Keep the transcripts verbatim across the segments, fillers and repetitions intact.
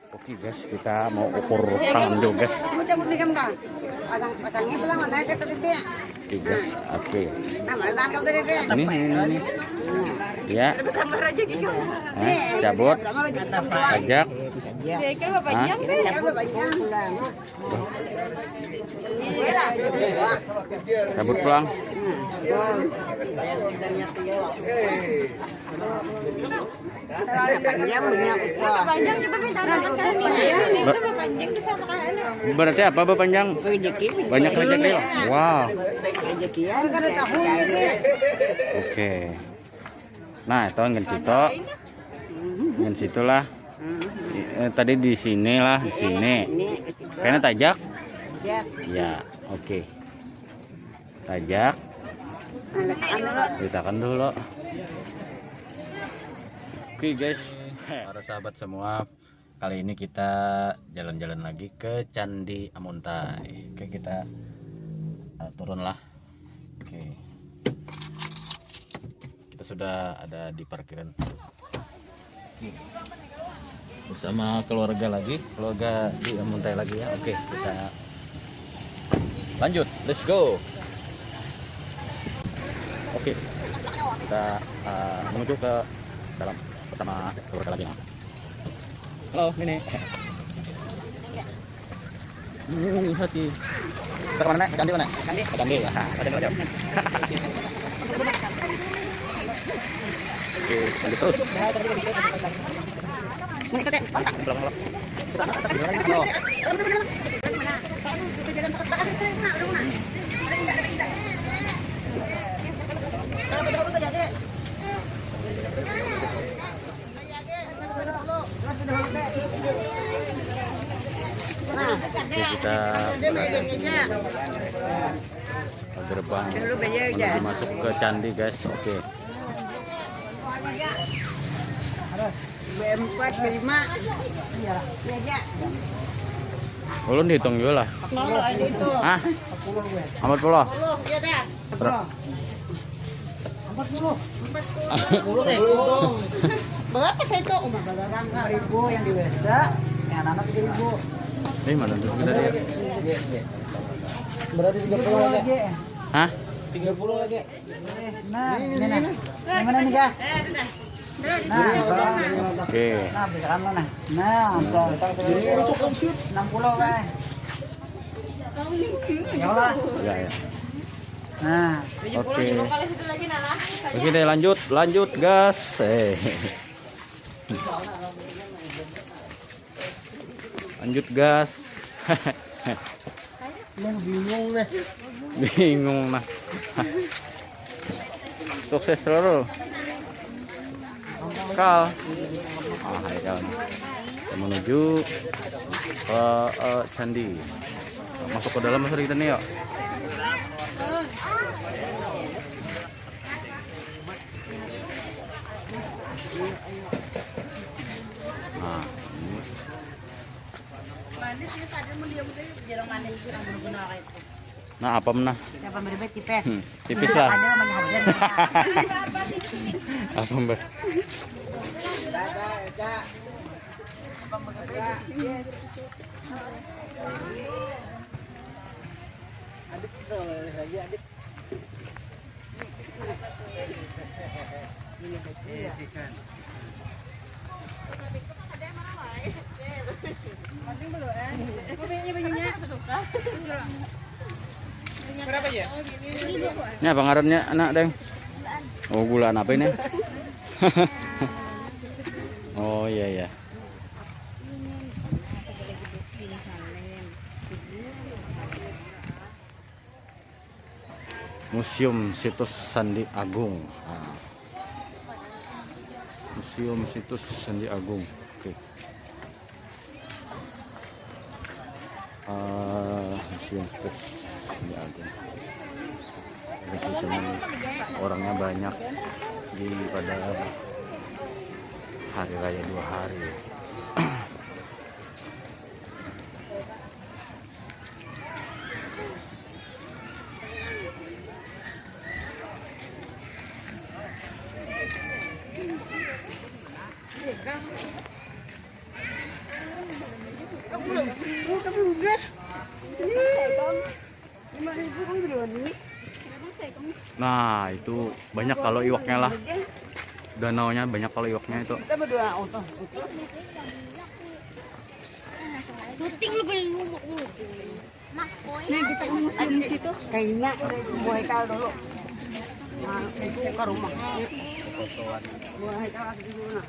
Oke guys, kita mau ukur tangan dulu guys. Kamu cabut nih kamu dah. Pasang pasangnya pulang mana ke sedikit. Oke guys, oke. Nah, mana tangan kamu tadi deh? Ini ini ini. Ya. Lebih gambar aja gitu. Nah, cabut. Ajak. Ya, kan bapak Hah? Jam deh. Kan bapak jam. Cabut pulang. Panjang punya. Panjang coba minta tangan kali. Ini Ba- udah panjang bisa makan. Berarti apa, Bapak Panjang? Rezeki. Banyak rezeki. Wow. Rezekian. Oke. Nah, itu angin situ. Angin situ lah. I- eh, tadi di sini lah, di sini. Kayaknya tajak. Ya. Ya, oke. Tajak. Nah, letakkan dulu. Letakkan dulu. Oke guys, para sahabat semua, kali ini kita jalan-jalan lagi ke Candi Amuntai. Oke, kita uh, turun lah. Oke, kita sudah ada di parkiran. Oke. Bersama keluarga lagi, keluarga di Amuntai lagi ya. Oke, kita lanjut. Let's go. Oke. Kita uh, menuju ke dalam bersama keluarga lagi. Nah. Halo, Nini. Hmm, hati. Kita kemana, Nek? Ke Candi mana? Candi. Ke Candi. Aha, ada dua jam. Oke, lanjut terus. Pulang, pulang. Oke, kita ke gerbang menuju masuk ke candi, guys. Oke. Empat, lima. Ulun dihitung juga lah. Hah? Empat puluh. Berapa saya itu? Uma balarang ka ribu yang di Wesa, yang anak tiga ribu. Ini mana tuh kita lihat? Berarti tiga puluh lagi. Hah? Tiga puluh lagi. Nah, ini nah. Yang mana nih, Kak? Nah, oke. Nah, berikan lo nah. Nah, enam puluh, Kak. Ya lah. Ya, ya. Nah, oke. Oke deh, lanjut, lanjut, gas. Eh. Lanjut, gas. Lu bingung deh. Bingung nah. Sukses selalu. Kal. Ah, hai, Kal. Kita menuju ke uh, candi. Masuk ke dalam, masuk kita nih, yuk. Nah, ini. Manis ini, kada mun dia muda jarang manis, kurang guna-guna kayak itu. Nah, apa menah? Siapa beri tipes? Hmm, tipis lah. Ada namanya Hadran. Apa, Mbak? Adit, lagi Adit. Ini apa ngarannya, anak, Deng? Oh, gulaan apa ini? Oh, iya, iya. Museum Situs Sandi Agung. Nah. Museum Situs Sandi Agung. Oke. Uh, Museum Situs Sandi Agung. Di sini orangnya banyak di pada hari raya dua hari. Nah, itu banyak kalau iwaknya lah. Danaunya banyak kalau iwaknya itu. Kita berdua otoh. Syuting lu beli lumuk lu. Nah, kita ke museum situ. Kaina, buah Haikal dulu. Nah, itu ke rumah. Buah Haikal ada di mana?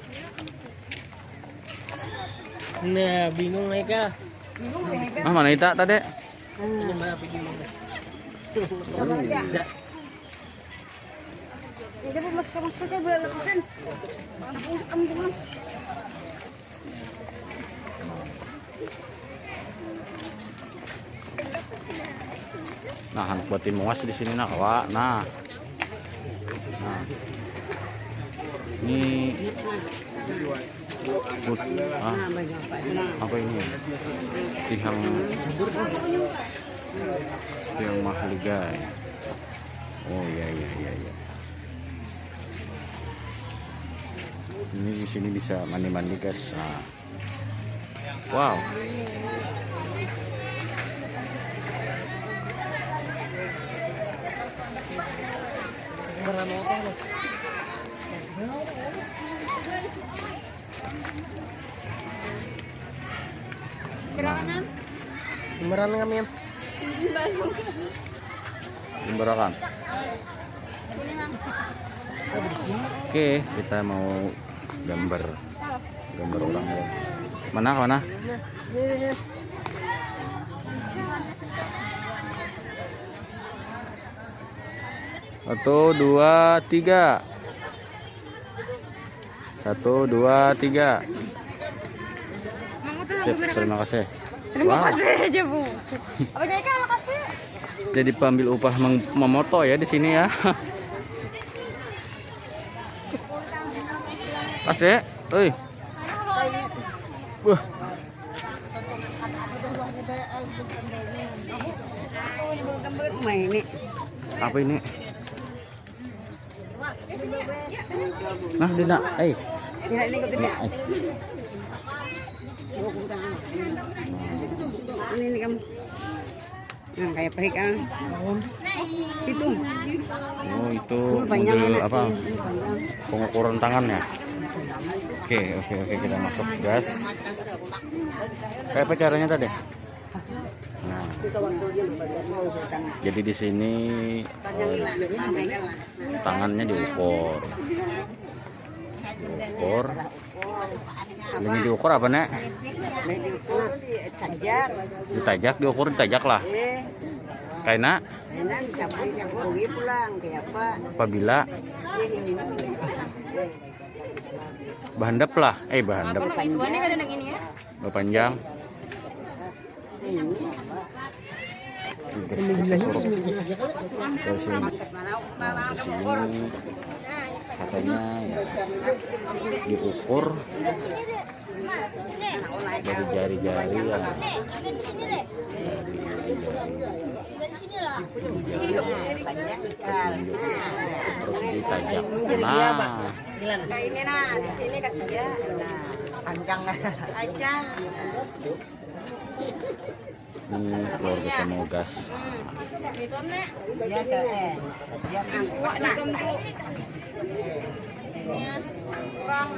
Nah, bingung Haikal. Ah, mana Ita tadi? Ini mana video? Udah, masuk, masuk aja, boleh lepasin. Masuk, masuk, masuk. Nah, anak batimuas di sini, nah, kawa. Nah. Nah. Ini put-, ah, apa ini? Tihang, tihang mahligai. Oh, iya, iya, iya, iya. Ini di sini bisa mandi-mandi, guys. Nah. Wow. Nah. Beneran kami. Berakan. Oke, kita mau gambar, gambar orang ya. Mana, mana? Satu, dua, tiga. Satu, dua, tiga. Sip, terima kasih. Terima kasih aja, Bu. Apa jadi, Kak, makasih? Jadi pengambil upah mem-, memoto ya di sini ya. Kasih, oi. Wah. Ini. Apa ini? Nah, Dina, eh. Dina, ini ikut Dina. Nah, eh. Ini, ini kamu. Nah, kayak apa, Kang? Situ. Oh, itu model apa? Ini panjang. Pengukuran tangan ya? Oke, oke, oke, kita masuk gas. Kayak apa caranya tadi? Nah. Jadi di sini, eh, tangannya diukur. Diukur. Ini diukur apa, Nek? Ini diukur ditajak. Ditajak, diukur, ditajak lah. Eh. Kaina? Kaina dicampur-campur, rugi pulang, kayak apa? Apabila? Eh, ini, ini. Bahandap lah, eh, bahandap. Apa, itu aneh, ada yang ini ya? Bapanjang. Ke sini. Nah, ke sini katanya ya diukur dari jari-jari ya. Jari, jari, jari. Terus ditajak. Nah. Nah, ini nah, di sini kasih ya. Nah. Panjang. Panjang. Ini keluarga sama gas. Hmm. Itu, Nek. Iya, Kak. Iya, Kak. Wah, nah. Kurang.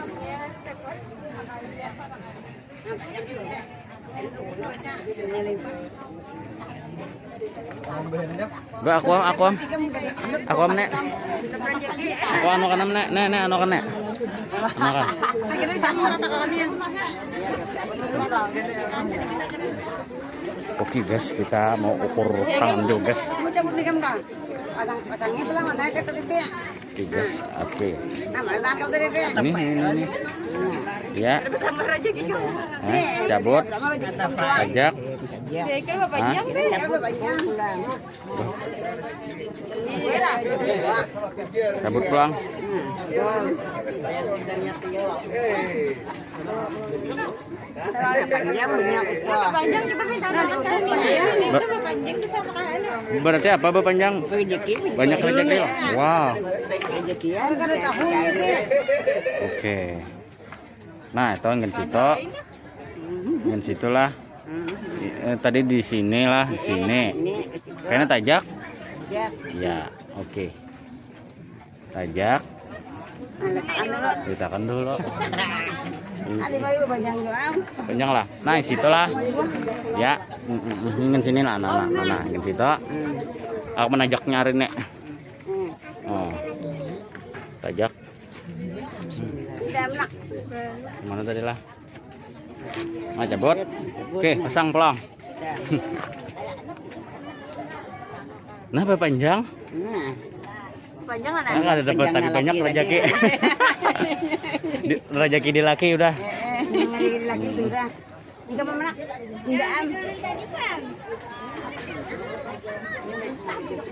Mbak, aku am, aku am. Aku am, Nek. Aku anu kanam, Nek. Nek, Nek, anu kanam, Nek. Anu kan. Oke, guys, kita mau ukur tangan dulu, guys. Kamu cabut nih, kamu, Kang. Pasang, pasangnya pulang, mana ke sedikit. Oke, guys, oke. Nah, mana tangan kamu tadi, Teh? Ini, ini, ini. Ya. Tambah aja gitu. Nah, cabut. Ajak. Ya, kan Bapak Hah? Jang, Teh. Kan Bapak Jang. Cabut pulang. Terlalu panjang punya ukur. Panjang, coba minta Nah, tangan diukur kali. Ini Ba- tuh panjang tuh sama kayak anu. Berarti apa, Bapanjang? Rezeki. Banyak rezeki. Wah. Rezeki ya. Kan ada tahu gitu ya. Oke. Nah, itu ngan situ. Ngan situ lah. Eh, tadi di sini lah, di sini. Kayaknya tajak. Ya, oke. Tajak. Ditakan dulu. Panjang lah. Nah, di situ lah. Ya, mm, mm, mm, ingin sini lah, nah, nah, nah, nah, ingin situ. Aku menajaknya hari ini. Oh. Tajak. Mana tadi lah? Ah, cabut. Oke, pasang pulang. Nah, panjang. Nah. Panjang lah. Nah, ada dapat tapi banyak rezeki. Rezeki di laki udah. Laki itu udah. Enggak mau menak. Enggak am.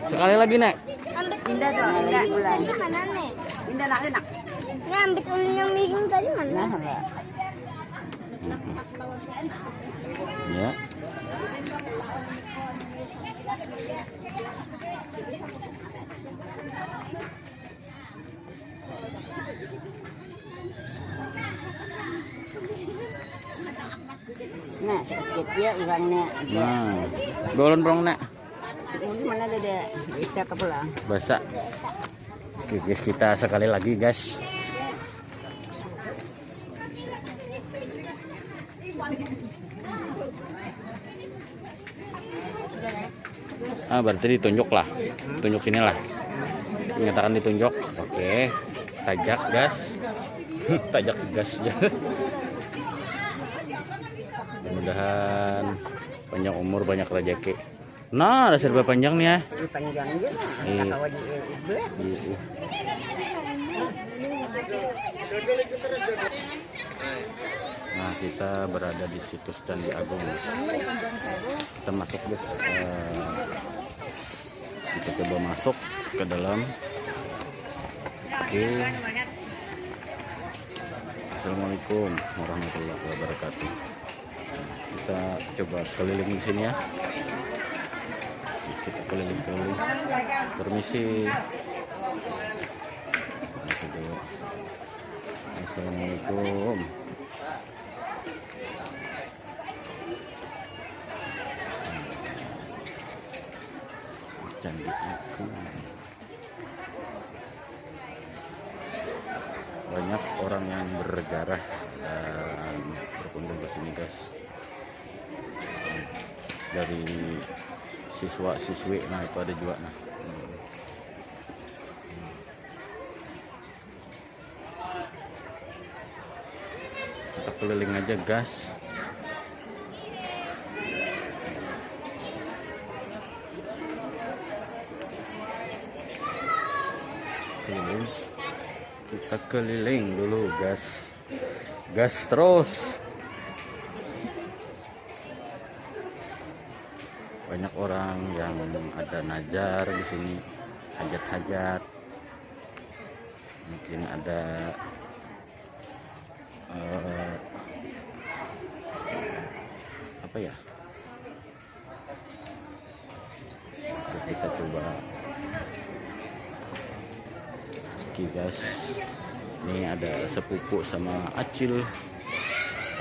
Sekali lagi, Nek. Indah tuh, indah pulang. Indah nak enak. Ngambil ulun yang bikin tadi mana? Nah, enggak. Ya. Nah, sakit ya orangnya. Nah, golon prong nak. Ini mana ada, ada bisa ke pulang. Basah. Oke, guys, kita sekali lagi, guys. Ah, berarti ditunjuk lah. Tunjuk sini lah. Nyatakan ditunjuk. Oke. Tajak gas. Tajak gas ya. Mudah-mudahan panjang umur, banyak rezeki. Nah, ada serba panjang nih ya. Lebih panjang aja lah. Iya. Kawan di, di, di. Iya, iya. Nah, kita berada di situs Candi Agung. Kita masuk, guys. Eh, kita coba masuk ke dalam. Oke. Assalamualaikum warahmatullahi wabarakatuh. Kita coba keliling di sini ya. Kita keliling-keliling. Permisi. Masuk dulu. Assalamualaikum. Candi Agung. Banyak orang yang bergarah dan berkunjung ke sini, guys. Dari siswa-siswi, nah, itu ada juga, nah. Kita keliling aja, gas. Keliling. Kita keliling dulu, gas. Gas terus. Banyak orang yang ada nazar di sini, hajat-hajat. Mungkin ada, eh, apa ya? Oke, kita coba. Oke, guys, ini ada sepupu sama acil.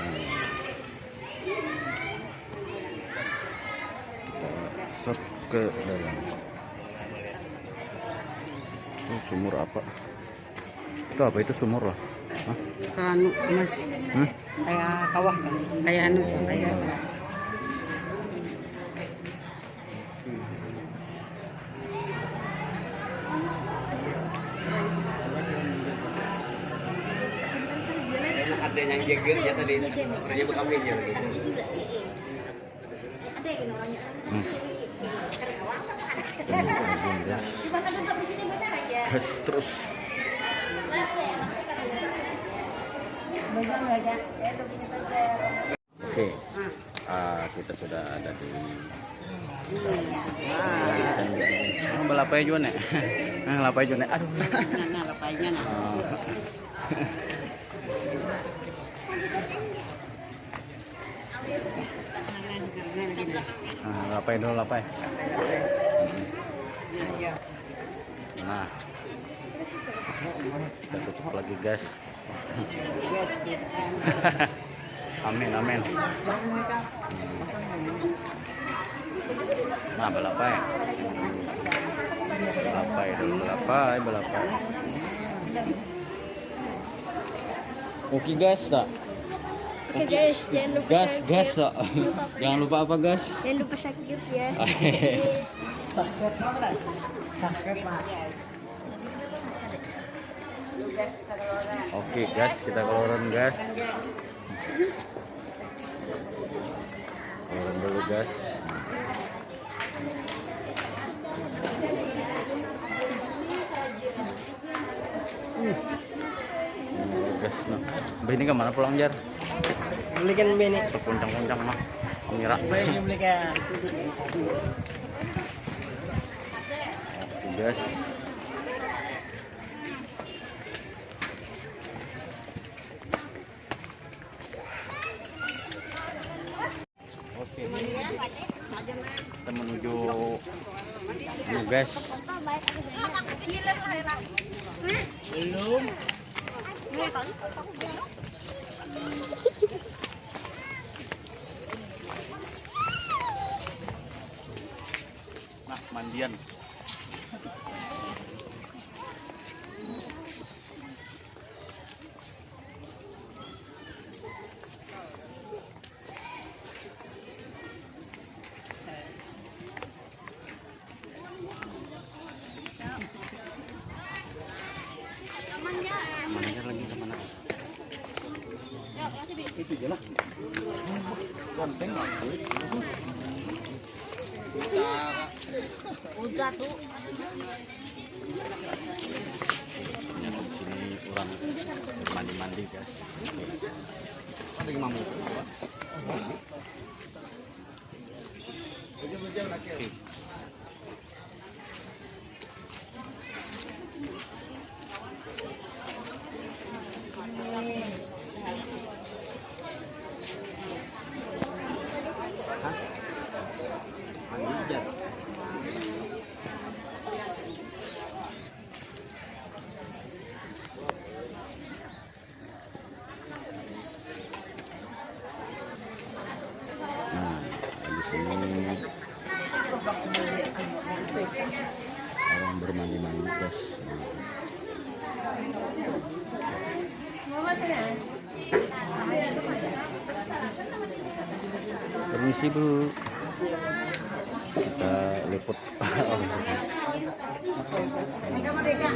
Hmm. Kita shot ke dalam. Itu sumur apa? Itu apa itu sumur lah? Hah? Anu, Mas. Hmm? Kayak kawah tuh. Kayak anu, kayak ada yang jaga ya tadi, orangnya bekambing ya. Hmm. Gas terus. Oke, ah, kita sudah ada di. Nah, balapai jua nih. Nah, lapai jua nih. Aduh. Nah, nah, lapainya nah. Oh. Nah, lapai dulu, lapai. Nah, kita tutup lagi, guys. Amin, amin. Nah, balapai. Balapai dulu, balapai, balapai. Oke, gas, tak? Oke, guys, jangan lupa gas, subscribe. Gas, tak? Jangan lupa apa, gas? Jangan lupa subscribe ya. Oke, gas, kita keluaran, gas. Keluaran dulu, gas. Gas, nah. Bah, ini kemana pulang, Jar? Belikan ini. Terpuncang-puncang, mah. Kamera. Belikan. Gas. Oke. Kita menuju nugas. Belum. Nah, mandian. Amannya lagi kemana? Itu aja lah. Ganteng. Udah tuh. Ya, di sini orang mandi-mandi, guys. Ada yang mampu. Nah, di sini orang bermandi-mandi, guys. Permisi, Bu. Kita liput. Ini katanya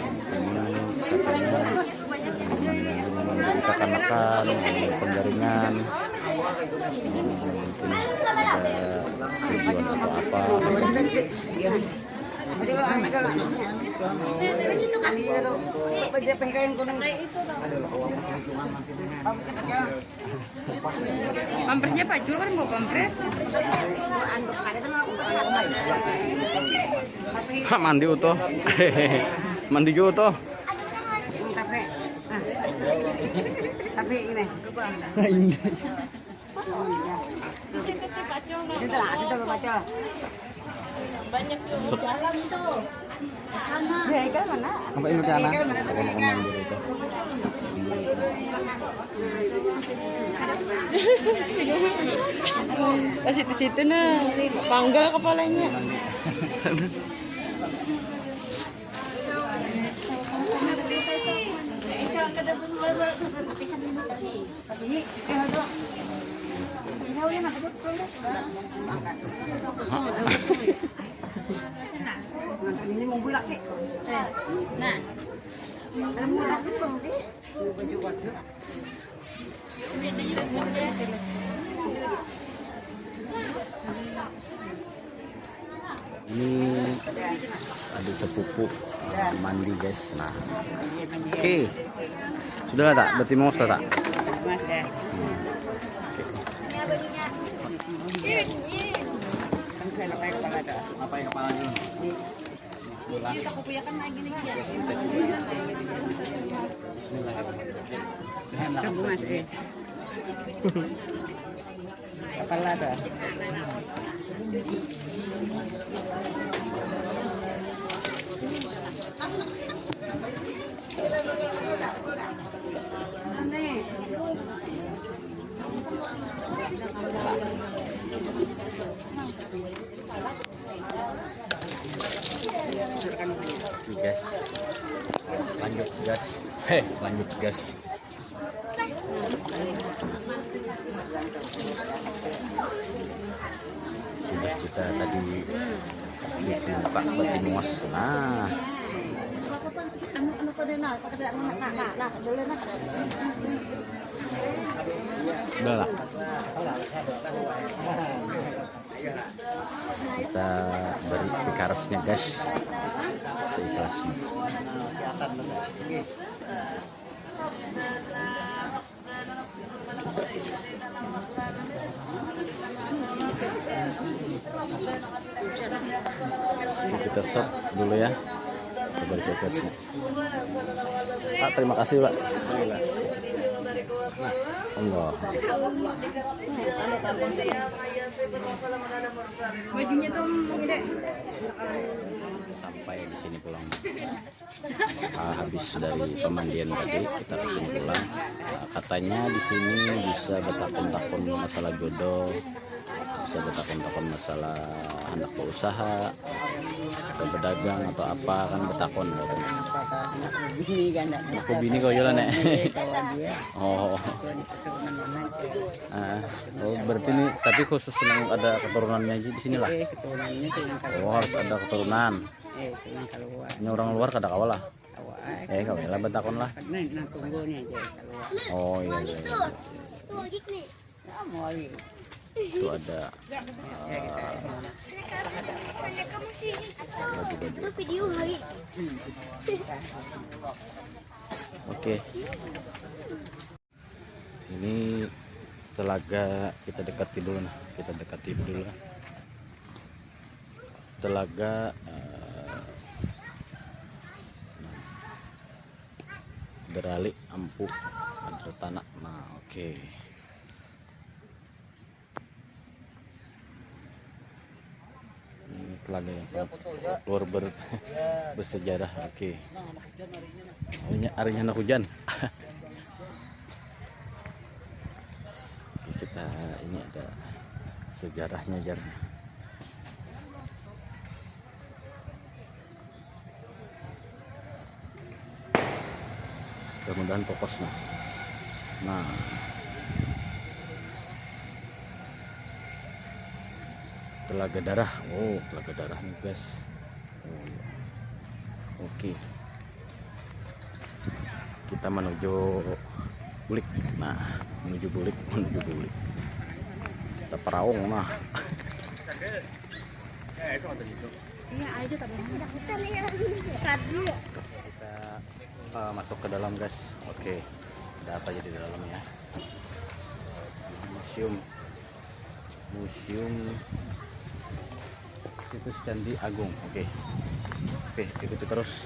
memang untuk kanakan, penggaringan. Mungkin ada tujuan atau apa. Pampersnya pacul kan, bawa pampers. Ha, mandi utuh. Mandi juga utuh. Tapi, nah. Tapi ini. Ini. Di situ tuh pacul. Situ lah, situ pacul. Banyak tuh dalam tuh. Sama. Ya, ikan mana? Apa ini, anak? Ikan mana? Apa, apa, apa, itu? Pas itu situ nah, panggal kepalanya. Ini mau bulak sih. Nah. Ini adik sepupu, eh, mandi, guys. Nah, oke, sudah lah, tak? Berarti mau sudah, tak? Mas, dah. Hmm. Oke. Kan saya pakai kepala dah. Apa yang kepala dulu? Ini tak kupiakan lagi nih, ya. Bismillah. Tunggu, Mas, eh. Kepala dah. Lanjut gas. Heh, lanjut gas. Sudah kita tadi cuci muka, berarti muas. Nah. Udah lah. Kita beri pikarasnya, guys. Seikhlasnya. Kita serve dulu ya. Kita beri seikhlasnya. Pak, terima kasih, Pak. Allah. Bajunya tuh mau gede. Sampai di sini pulang. Ah, habis dari pemandian tadi, kita ke sini pulang. Ah, katanya di sini bisa betakun-takun masalah jodoh, bisa betakun-takun masalah hendak berusaha atau berdagang atau apa, kan betakun katanya. Anak bini kan, anak bini kau jualan, Nek? Oh. Ah, oh, berarti ini, tapi khusus nang ada keturunannya aja di sini lah. Eh, keturunannya sih nang Oh, harus ada keturunan. Eh, itu nang keluar. Ini orang luar kada kawa lah. Kawa, eh. Eh, kawa lah betakun lah. Nah, nang tunggu nih aja keluar. Oh, iya, iya, iya. Ya, mau lagi. Itu ada, eh, baju-baju. Itu video lagi. Oke. Ini telaga, kita dekati dulu nah, kita dekati dulu lah. Telaga, eh, Derali Ampu Madratanah. Nah, oke. Ini telaga yang sangat luar ber-, bersejarah. Oke. Harinya, harinya anak hujan. Oke, kita ini ada sejarahnya, jar. Mudah-mudahan fokus nah. Nah. Telaga darah. Oh, telaga darah nih, guys. Oh, iya. Oke. Kita menuju bulik. Nah, menuju bulik, menuju bulik. Kita peraung nah. Iya, aja tak boleh. Kita eh, masuk ke dalam, guys. Oke, ada apa aja di dalamnya? Museum, museum situs Candi Agung. Oke, oke, ikuti terus.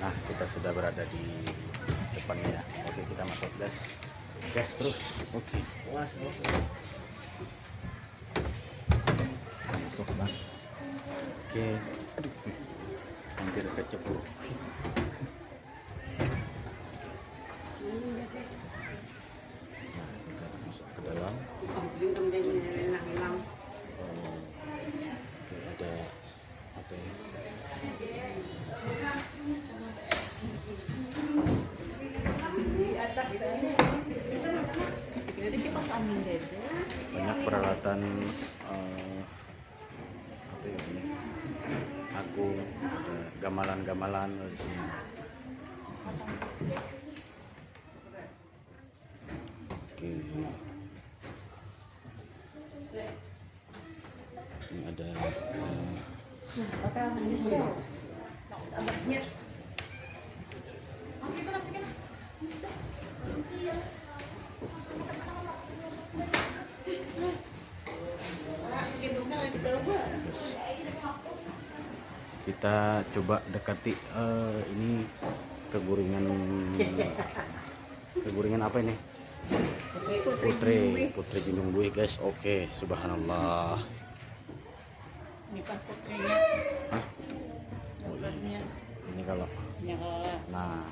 Nah, kita sudah berada di depannya ya. Oke, kita masuk, guys. Gas terus. Oke. Masuk, Bang. Oke. Aduh. Hampir keceplok. Nah, kita masuk ke dalam. Oh. Oke, ada apa ini? Banyak peralatan, eh, apa ya ini? Agung, ada gamelan-gamelan di sini. Oke. Ini ada, eh, kita coba dekati, eh, ini keguringan. Keguringan apa ini? Putri, Putri Jinjung Buih, guys. Oke, subhanallah. Ini kan putrinya. Hah? Oh, iya. Ini kalau, nah,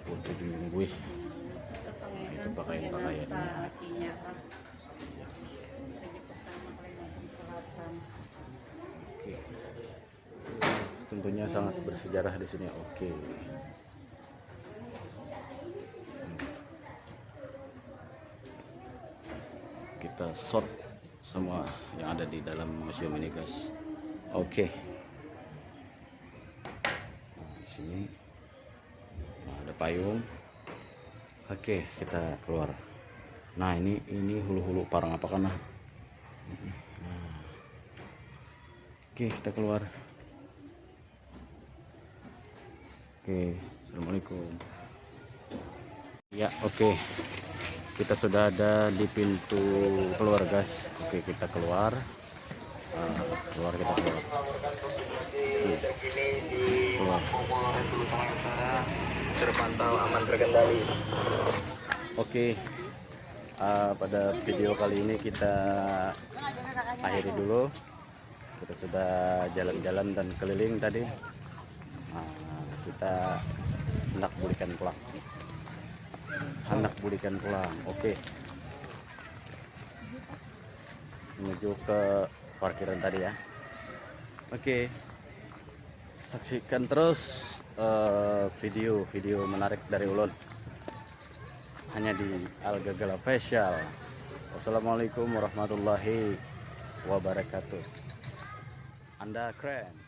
Putri Jinjung Buih. Itu pakaian-pakaiannya. Oke. Tentunya sangat bersejarah di sini. Oke. Kita shot semua yang ada di dalam museum ini, guys. Oke. Nah, di sini. Nah, ada payung. Oke, kita keluar. Nah, ini ini hulu-hulu parang apa kan, nah. Nah. Oke, kita keluar. Oke, assalamualaikum. Ya, oke. Kita sudah ada di pintu keluar, guys. Oke, kita keluar. Ah, keluar, kita keluar. Oke. Keluar. Terpantau aman terkendali. Oke. Ah, pada video kali ini kita akhiri dulu. Kita sudah jalan-jalan dan keliling tadi. Nah, kita hendak bulikan pulang. Hendak bulikan pulang. Oke. Menuju ke parkiran tadi, ya. Oke. Saksikan terus, eh, video-video menarik dari ulun hanya di Al Gagala Official. Wassalamualaikum warahmatullahi wabarakatuh. Anda keren.